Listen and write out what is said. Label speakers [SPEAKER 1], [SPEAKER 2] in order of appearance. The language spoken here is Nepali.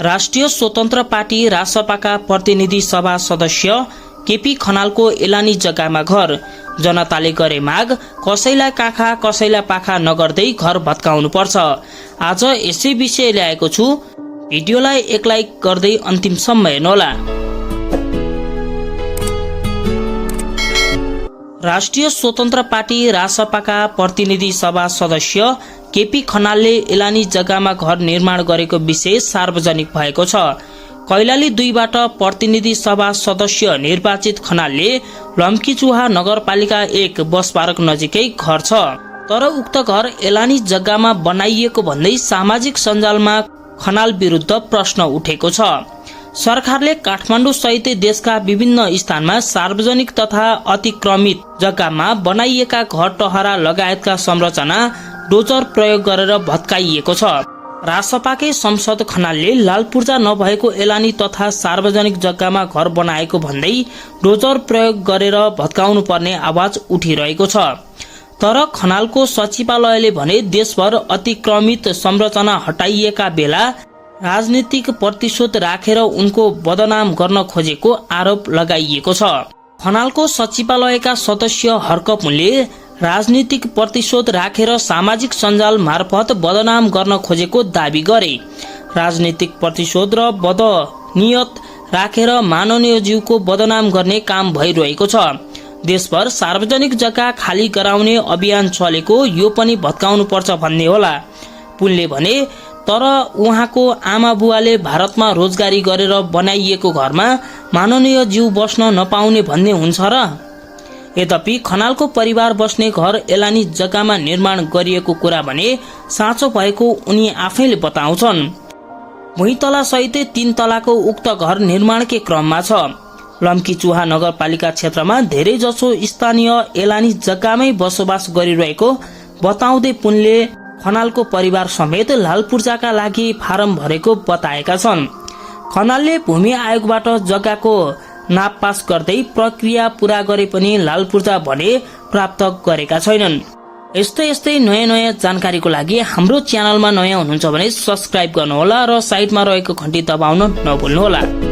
[SPEAKER 1] राष्ट्रिय स्वतन्त्र पार्टी रासपाका प्रतिनिधि सभा सदस्य केपी खनालको एलानी जग्गामा घर। जनताले गरे माग, कसैलाई काखा कसैलाई पाखा नगर्दै घर भत्काउनुपर्छ। आज यसै विषय ल्याएको छु, भिडियोलाई एक लाइक गर्दै अन्तिमसम्म हेर्नुहोला। राष्ट्रिय स्वतन्त्र पार्टी रासपाका प्रतिनिधि सभा सदस्य केपी खनालले एलानी जग्गामा घर निर्माण गरेको विषय सार्वजनिक भएको छ। कैलाली 2 बाट प्रतिनिधि सभा सदस्य निर्वाचित खनालले लम्कीचुहा नगरपालिका 1 बस पार्क नजिकै घर छ। तर उक्त घर एलानी जग्गामा बनाइएको भन्दै सामाजिक सञ्जालमा खनाल विरुद्ध प्रश्न उठेको छ। सरकारले काठमाडौँ सहित देशका विभिन्न स्थानमा सार्वजनिक तथा अतिक्रमित जग्गामा बनाइएका घर टहरा लगायतका संरचना डोजर प्रयोग गरेर भत्काइएको छ। रासपाकै संसद खनालले लाल पूर्जा नभएको एलानी तथा सार्वजनिक जग्गामा घर बनाएको भन्दै डोजर प्रयोग गरेर भत्काउनु पर्ने आवाज उठिरहेको छ। तर खनालको सचिवालयले भने देशभर अतिक्रमित संरचना हटाइएका बेला राजनीतिक प्रतिशोध राखेर उनको बदनाम गर्न खोजेको आरोप लगाइएको छ। खनालको सचिवालयका सदस्य हर्कपुनले राजनीतिक प्रतिशोध राखेर सामाजिक सञ्जाल मार्फत बदनाम गर्न खोजेको दावी गरे। राजनीतिक प्रतिशोध र बदनियत राखेर माननीय ज्यूको बदनाम गर्ने काम भइरहेको छ। देशभर सार्वजनिक जग्गा खाली गराउने अभियान चलेको, यो पनि भत्काउनु पर्छ भन्ने होला। पुनले भने तर उहाँको आमा बुवाले भारतमा रोजगारी गरेर बनाइएको घरमा माननीय ज्यू बस्न नपाउने भन्ने हुन्छ र? यद्यपि खनालको परिवार बस्ने घर एलानी जग्गामा निर्माण गरिएको कुरा भने साँचो भएको उनी आफैले बताउँछन्। भुइँतला सहित 3 तलाको उक्त घर निर्माणकै क्रममा छ। लम्कीचुहा नगरपालिका क्षेत्रमा धेरै जसो स्थानीय एलानी जग्गामै बसोबास गरिरहेको बताउँदै पुनले खनालको परिवार समेत लाल पूर्जाका लागि फारम भरेको बताएका छन्। खनालले भूमि आयोगबाट जग्गाको नापपास गर्दै प्रक्रिया पूरा गरे पनि लाल पूर्जा भने प्राप्त गरेका छैनन्। यस्तै नयाँ जानकारीको लागि हाम्रो च्यानलमा नयाँ हुनुहुन्छ भने सब्स्क्राइब गर्नुहोला र साइडमा रहेको घण्टी दबाउन नभुल्नुहोला।